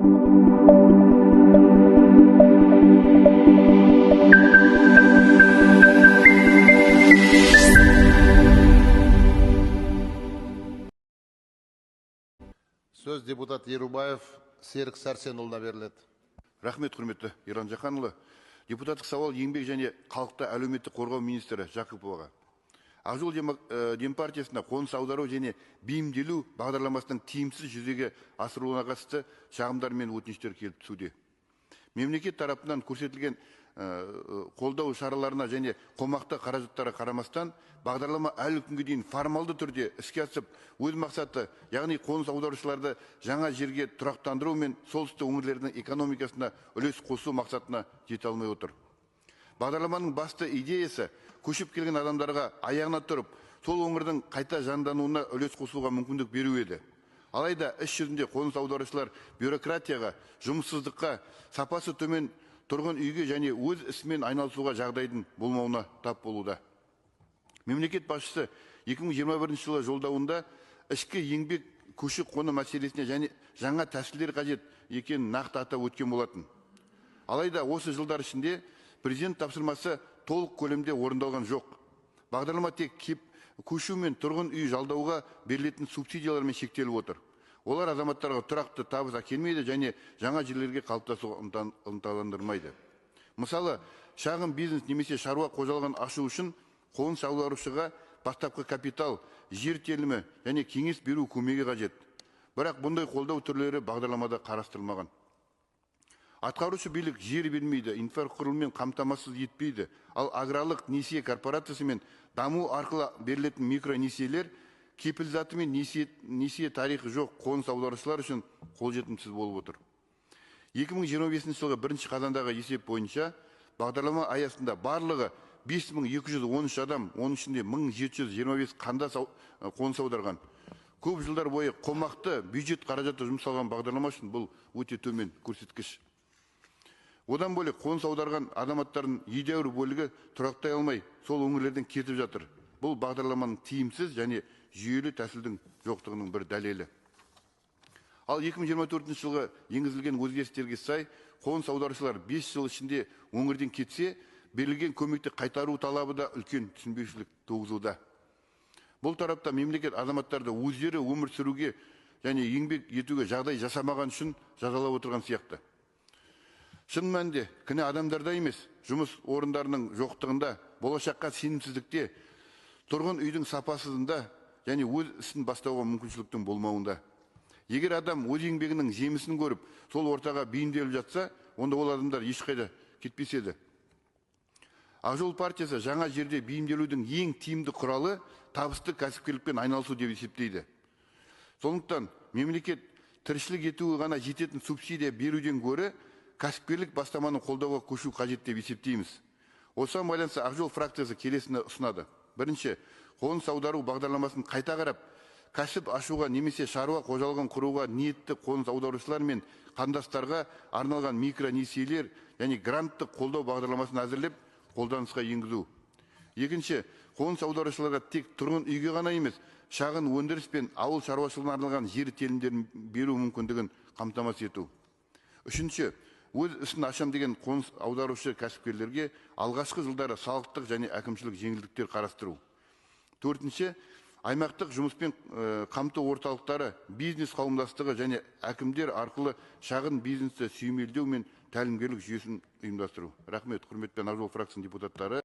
Сөз депутат Ерубаев Серік Сәрсенұлына беріледі. Рахмет, құрметті Ерлан Жақанұлы. Депутаттық сауал еңбек және халықты әлеуметтік қорғау министрі Жақыповаға. Ақжол Демпартиясына қоныс аудару және бейімделу бағдарламасының тиімсіз жүзеге асырылуына қатысты шағымдар мен өтініштер келіп түсуде. Мемлекет тарапынан көрсетілген қолдау шараларына және қомақты қаражаттарға қарамастан, бағдарлама әлі күнге дейін формалды түрде іске асып, өз мақсаты, яғни қоныс аударушыларды жаңа жерге тұрақтандыру мен солтүстік өңірлердің экономикасына үлес қосу мақсатына жете алмай отыр. Бағдарламаның басты идеясы көшіп келген адамдарға аяғына тұрып, сол өңірдің қайта жандануына үлес қосуға мүмкіндік беру еді. Алайда іс жүзінде қоныс аударушылар бюрократияға, жұмыссыздыққа, сапасы төмен тұрғын үйге және өз ісімен айналысуға жағдайдың болмауына тап болуда. Мемлекет басшысы 2021 жылы жолдауында ішкі еңбек көші-қоны мәселесіне және жаңа тәсілдер қажет екенін нақты атап өткен болатын. Алайда осы жылдар ішінде президент тапсырмасы толық көлемде орындалған жоқ. Бағдарлама тек көшу мен тұрғын үй жалдауға берілетін субсидиялармен шектеліп отыр. Олар азаматтарға тұрақты табыс әкелмейді және жаңа жерлерге қалыптасуға ынталандырмайды. Мысалы, шағын бизнес немесе шаруа қожалығын ашу үшін қоныс аударушыға бастапқы капитал, жер телімі және кеңес беру көмегі қажет. Бірақ бұндай қолдау түрлері бағдарламада қарастырылмаған. Атқарушы билік жер бермейді, инфрақұрылыммен қамтамасыз етпейді, ал аграрлық несие корпорациясы мен даму арқылы берілетін микронесиелер кепілзаты мен несие тарихы жоқ қоныс аударушылар үшін қолжетімсіз болып отыр. 2025 жылғы 1 қазандағы есеп бойынша бағдарлама аясында барлығы 5213 адам, оның ішінде 1725 қандас қоныс аударған. Көп жылдар бойы қомақты бюджет қаражаты жұмсалған бағдарлама үшін бұл өте төмен көрсеткіш. Одан бөлек қоныс аударған азаматтардың едәуір бөлігі тұрақтай алмай сол өңірлерден кетіп жатыр. Бұл бағдарламаның тиімсіз және жүйелі тәсілдің жоқтығының бір дәлелі. Ал 2024 жылғы енгізілген өзгерістерге сай қоныс аударушылар 5 жыл ішінде өңірден кетсе, берілген көмекті қайтару талабы да үлкен түсінбеушілік туғызуда. Бұл тарапта мемлекет азаматтарды өздері өмір сүруге және еңбек етуге жағдай жасамаған үшін жазалап отырған сияқты. Шын мәнінде кінә адамдарда емес, жұмыс орындарының жоқтығында, болашаққа сенімсіздікте, тұрғын үйдің сапасызында және өз ісін бастауға мүмкіншіліктің болмауында. Егер адам өз еңбегінің жемісін көріп, сол ортаға бейімделіп жатса, онда ол адамдар ешқайда кетпес еді. Ақжол партиясы жаңа жерде бейімделудің ең тиімді құралы табысты кәсіпкерлікпен айналысу деп есептейді. Сондықтан мемлекет тіршілік етуге ғана жететін субсидия беруден гөрі кәсіпкерлік бастаманы қолдауға көшу қажет деп есептейміз. Осыған байланысты Ақжол фракциясы келесіні ұсынады. Бірінші, қоныс аудару бағдарламасын қайта қарап, кәсіп ашуға немесе шаруа қожалығын құруға ниетті қоныс аударушылар мен қандастарға арналған микронесиелер және гранттық қолдау бағдарламасын әзірлеп, қолданысқа енгізу. Екінші, қоныс аударушыларға тек тұрғын үйге ғана емес, шағын өндіріс пен ауыл шаруашылығына арналған жер телімдерін беру мүмкіндігін қамтамасыз ету. Үшінші, өз ісін ашам деген қоныс аударушы кәсіпкерлерге алғашқы жылдары салықтық және әкімшілік жеңілдіктер қарастыру. Төртінші, аймақтық жұмыспен қамту орталықтары, бизнес қауымдастығы және әкімдер арқылы шағын бизнесті сүйемелдеу мен тәлімгерлік жүйесін ұйымдастыру. Рахмет, құрметпен Ақжол фракциясының депутаттары.